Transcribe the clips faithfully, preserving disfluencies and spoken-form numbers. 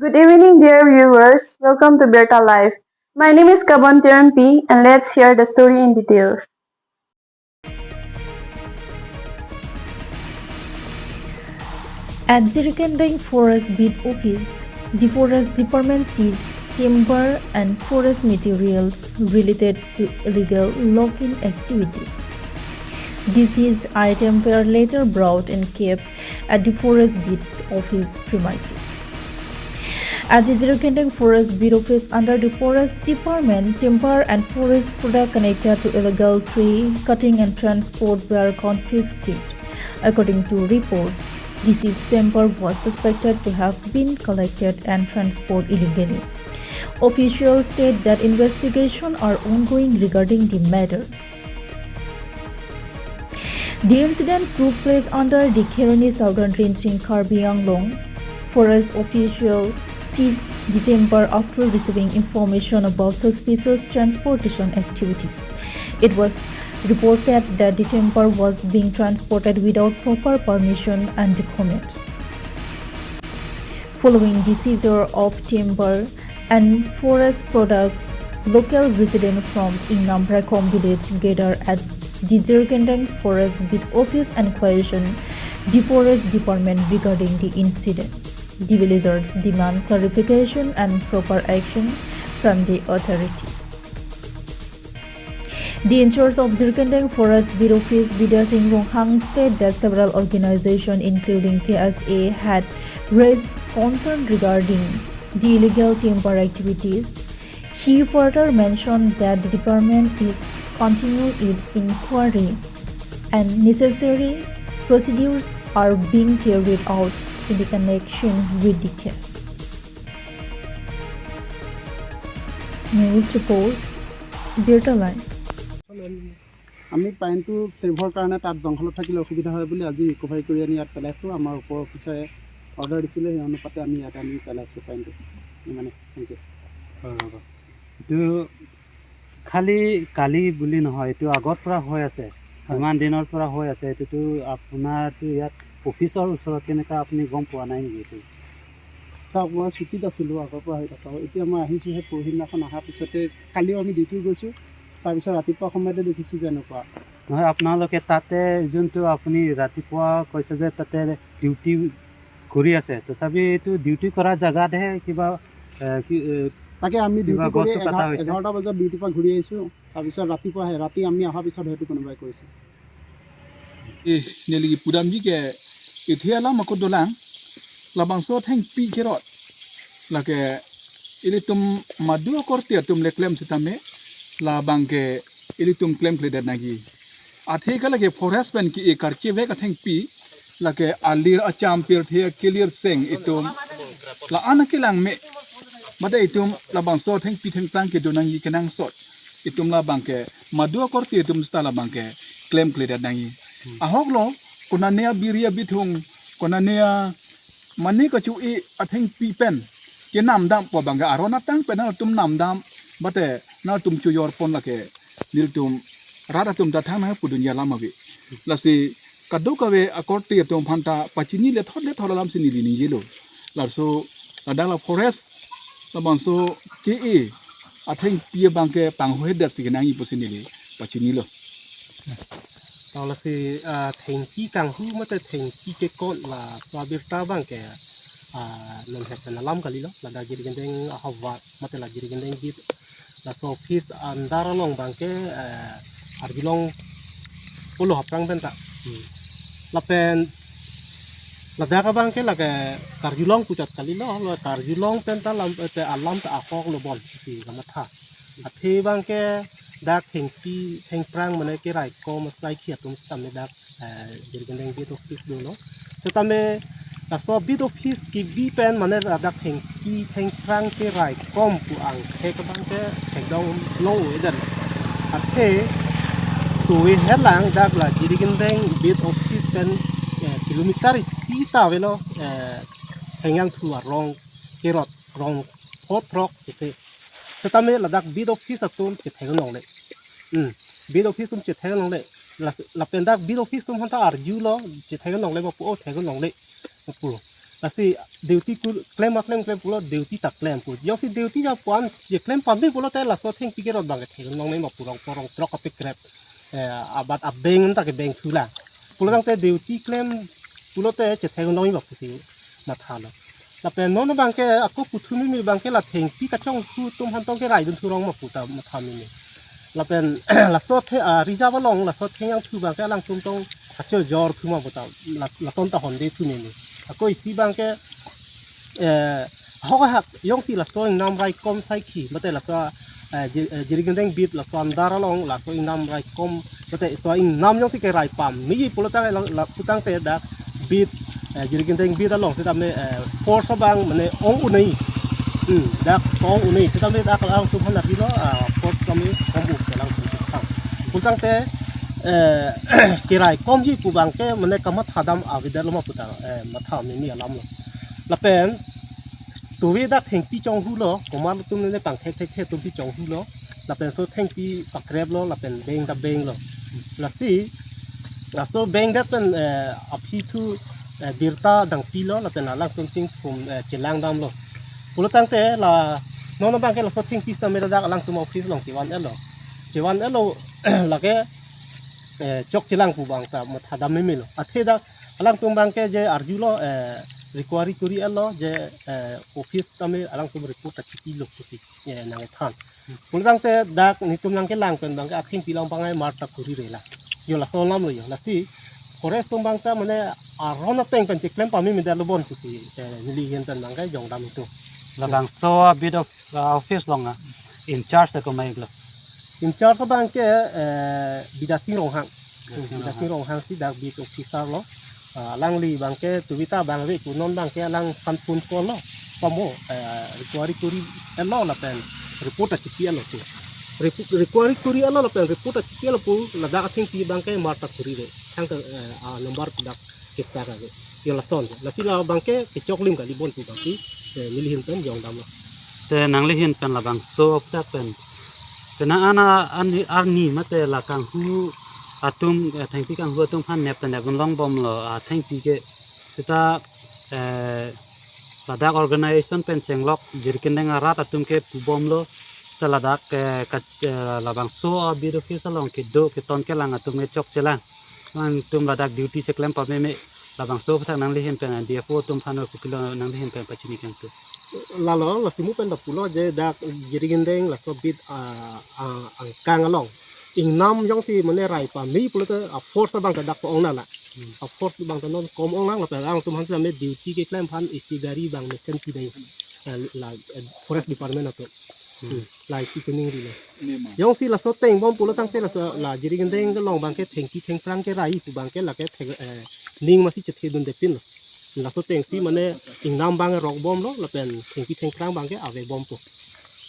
Good evening, dear viewers. Welcome to Birta Live. My name is Kabon Tirampi, and let's hear the story in details. At Jirikindeng Forest Beat Office, the Forest Department seized timber and forest materials related to illegal logging activities. The seized items were later brought and kept at the Forest Beat Office premises. At the Jirikindeng Forest Beat Office under the Forest Department, timber and forest product connected to illegal tree cutting and transport were confiscated. According to reports, the seized timber was suspected to have been collected and transported illegally. Officials state that investigations are ongoing regarding the matter. The incident took place under the Kheroni Southern Range in Karbi Anglong. Forest officials seized the timber after receiving information about suspicious transportation activities. It was reported that the timber was being transported without proper permission and documents. Following the seizure of timber and forest products, local residents from Ingnam Raikom village gathered at the Jirikindeng Forest Beat Office and questioned the Forest Department regarding the incident. The villagers demand clarification and proper action from the authorities. The in-charge of Jirikindeng Forest Beat Office, Bidya Sing Ronghang, stated that several organizations, including K S A, had raised concern regarding the illegal timber activities. He further mentioned that the department is continuing its inquiry and necessary procedures are being carried out in the connection with the case. News report, Birta Live. আমি পাইনটো ছেভৰ কাৰণে তাত জংঘলত থাকিলে অসুবিধা হয় বুলি আজি ৰিকভাৰী কৰি আনি ইয়াত পেলাইছোঁ। আমাৰ ওপৰ অফিচাৰে অৰ্ডাৰ দিছিলে, সেই অনুপাতে আমি ইয়াত আনি পেলাইছোঁ পাইনটো। ইমানে, থেংক ইউ। হয়, হয়, হয়। এইটো খালি কালি বুলি নহয়, এইটো আগৰ পৰা হৈ আছে, হয়। ইমান দিনৰ পৰা হৈ আছে। এইটোতো আপোনাৰতো ইয়াত অফিচৰ ওচৰত তেনেকুৱা আপুনি গম পোৱা নাই নেকি এইটো? চাওক, মই ছুটীত আছিলোঁ, আগৰ পৰা হৈ থকা। এতিয়া মই আহিছোঁহে, পৰহিদিনাখন অহাৰ পিছতে, কালিও আমি ডিউটি গৈছোঁ, তাৰপিছত ৰাতিপুৱা সময়তে দেখিছোঁ যে এনেকুৱা। নহয়, আপোনালোকে তাতে যোনটো আপুনি ৰাতিপুৱা কৈছে যে তাতে ডিউটি কৰি আছে, তথাপি এইটো ডিউটি কৰা জেগাতহে কিবা, এ, কি, এ, তাকে আমি কিবা ডিউটি কৰি গছটো কটা এঘাৰ-, হৈছে। এঘাৰটা বজাত ডিউটিৰ পৰা ঘূৰি আহিছোঁ, তাৰপিছত ৰাতিপুৱা আহে, ৰাতি আমি অহাৰ পিছত হয়তো কোনোবাই কৰিছে। Eh, neli pudamji ke, ithe alam ako dolang, labangso athengpi kerot, lake ilitum madu akorte atum le klem setame, labang ke ilitum klemkledet nangji. Athe ke lake forest pen ke-e karkevek athengpi, lake alir acham pirthe kelir seng itum la-an akelang me. Mate itum labangso athengpi thengphrang kedo nangji kenangsot. Itum labang ke madu akorte atum seta labang ke klemkledet nangji. Hmm. Ahok lo, konane abiri abithung, konane a mane kachu-e athengpi pen kenamdampo abang ke aron atang pen nangtum namdam, mate nangtum chojor pon lake nelitum rat atum ta thangnat pu dunji alam ave. Lasi kadokave akorte atum aphanta pachini lethot lethot alam si neli ningjelo. Laso ladak la forest labangso ke-e athengpi abang ke panghoidet si kenangji pusi neli pachinilo. Tanglo si, ah, thengpi kanghu mate thengpi kekot laso abirta abang ke, ah, non het pen alam kalilo, ladak Jirikindeng ahavar mate la Jirikindeng Beat, laso office under along abang ke, eh, arjulong pulo aphrang pen ta. Hmm. Lapen ladak abang ke lake karjulong puchot kalilo, lo karjulong pen ta lam, te alam ta ahok lo bon si kamatha. Athe abang ke dak thengpi thengphrang mane keraikom asaikhi atum setame dak, eh, Jirikindeng Beat Office dolo. Setame laso Beat Office kebi pen mane ladak thengpi thengphrang keraikom pu angthek abang ke thekdam long-o-edet. Athe tuwe helang dak la Jirikindeng Beat Office pen, eh, kilometer isi ta avelo, eh, Hengyangthu arong kerot rong pho throk sese. Setame ladak Beat Office atum chethek longle. Hmm. Beat Office atum chethek longle. La, lapen dak Beat Office atum aphanta arjulo chethek longle ma pu, o thek longle ma pu. Lasi duty ku klem aklem klem pulo duty ta klem pu. Jongsi duty ja puan je klem pame pulote laso thengpi kerot abang ke thek long nai ma pu rong porong trok ape krep. Eh, abat abeng ta ke beng thula. Pulotangte duty klem pulote chethek long nai ma pusi mathalo. Lapen non abang ke ako puthumi mi abang ke la thengpi kachonghu atum aphan tong kerai dun thu rong ma pu ta mathami ni. Lapen laso the, ah, reserve along laso theng yang thu abang ke alangtum tong kachojor thu ma pu ta la, lason ta honde thu ni ni. Ako isi abang ke, eh, hok hak jongsi laso ingnam raikom saikhi mate laso, eh, Ji-, eh, Jirikindeng beat laso andar along laso ingnam raikom mate laso ingnam jongsi kerai pame pulotang la, la putangte dak beat, eh, Jirikindeng beat along setame, eh, force abang mane ong unai. Hmm, dak ong unai setame dak alangtum aphan apilo, ah, force kami ong u selang putang. Putangte, eh, kerai komji pu abang ke mane kamatha dam avedetlo ma pu ta, eh, mathami ni alam lo. Lapen tuve dak thengpi chonghulo, komat atum ne pangthek thek thek atum si chonghulo. Lapen laso thengpi pakreplo, lapen beng ta benglo. Lasi laso bengdet pen, eh, aphi thu, eh, birta dang pilo, lapen alangtum chingthum, eh, chelang damlo. Pulotangte la non abang ke laso thengpi setame dak alangtum office along chevan-etlo. Chevan-etlo lake, eh, chok chelang pu abang ta mathadam memelo. Athe dak alangtum abang ke je arjulo, eh, requiry kuri-etlo je, eh, office tame alangtum report ta chipilo pusi, eh, nangkethan. Pulotangte dak netum nangkelang pen abang ke athengpi along abang ai mar ta kuri rela. Yo laso alam lo yo. Lasi forest atum abang ta mane aron ateng pen cheklem pame mi detlo bon pusi, eh, neli ahin pen abang ke jongdam itum. Labangso a beat of, uh, office along a in charge ta komat lo? In charge abang ke, eh, Bidasing Ronghang. Bidasing Bidasing Ronghang. Ronghang si dak beat officer lo. Ah, alangli abang ke tuve ta abang ave pu non abang ke alangphan phone call lo. Pamo, eh, requiry kuri-etlo lapen report ta chipi-etlo pu. Repu-, requiry kuri-etlo lapen report ta chipi-etlo pu ladak athengpi abang ke mar ta kuri re. Thang ke, eh, a number dak kesa ka ke. Yo lason. Lasi la abang ke kechoklim kali bon pu abang si, eh, neli ahin pen jongdamlo. Te nangli ahin pen labangso apta pen. Te nang ana an arni mate la kanghu atum, eh, thengpi kanghu atum aphan nep ta nep un longbomlo, ah, thengpi ke. Seta, eh, ladak organization pen chenglok Jirikindeng arat atum ke pubomlo. Te ladak, eh, ka, eh, labangso a beat office along kedo keton kelang atum ke chok chelang. Nangtum ladak duty cheklem pameme, labangso aphuthak nangli ahin pen D F O atum aphan kopilo nangli ahin pen pachini kangtu? Lalo, lasi mo pen ta pulo je dak Jirikindeng laso beat, ah, ah, angkang along ingnam jongsi mane rai pame pulote a force abang ta dak ong nang la. Hmm. A force abang ta non kom ong nang lapen alangtum aphan setame duty keklem aphan isi gari abang mesen pi nai, eh, la, eh, forest department atum. Hmm. Hmm. La isi tuning rilo. Jongsi laso tengbom pulotangte laso la Jirikindeng along abang ke thengpi thengphrang kerai pu abang ke lake thek, eh, ning masi chethedundepinlo. Laso tengsi mane ingnam abang rokbomlo lapen thengpi thengphrang abang ke avebom pu.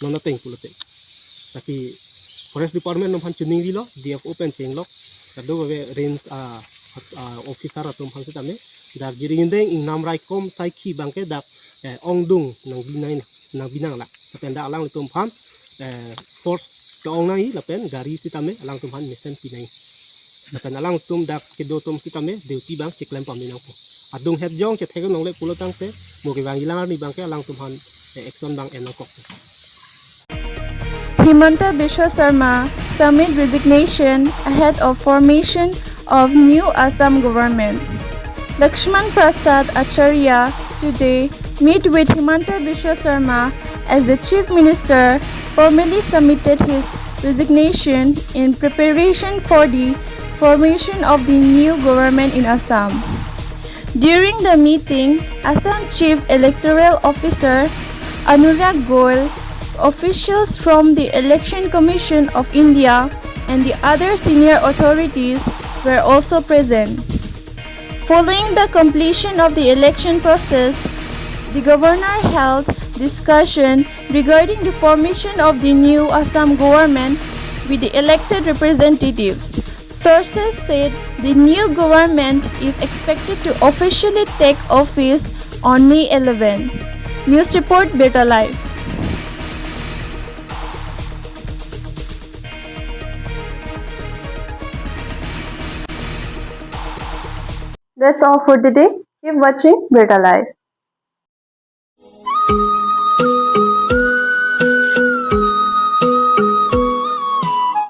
Non ateng pulote. Lasi forest department atum aphan chiningrilo, D F O pen chenglok, kadokave range, ah, ah, officer atum aphan setame dak Jirikindeng ingnam raikom saikhi abang ke dak, eh, ongdung nangbi nang, nangbi nang la. Lapen dak alanglitum aphan, eh, force ke-ong nangji lapen gari setame alangtum aphan mesen pi nangji. Lapen alangtum dak kedo atum setame duty abang cheklem pame nangpo. Adung het jong chethek longle pulotangte mo kevangji alang arni abang ke alangtum aphan, eh, action abang en nangkok. Himanta Biswa Sarma submit resignation ahead of formation of new Assam government. Lakshman Prasad Acharya today meet with Himanta Biswa Sarma as the Chief Minister formally submitted his resignation in preparation for the formation of the new government in Assam. During the meeting, Assam Chief Electoral Officer Anurag Goel, officials from the Election Commission of India, and the other senior authorities were also present. Following the completion of the election process, the governor held discussion regarding the formation of the new Assam government with the elected representatives. Sources said the new government is expected to officially take office on May eleven. News report, Birta Live. That's all for today. Keep watching Birta Live.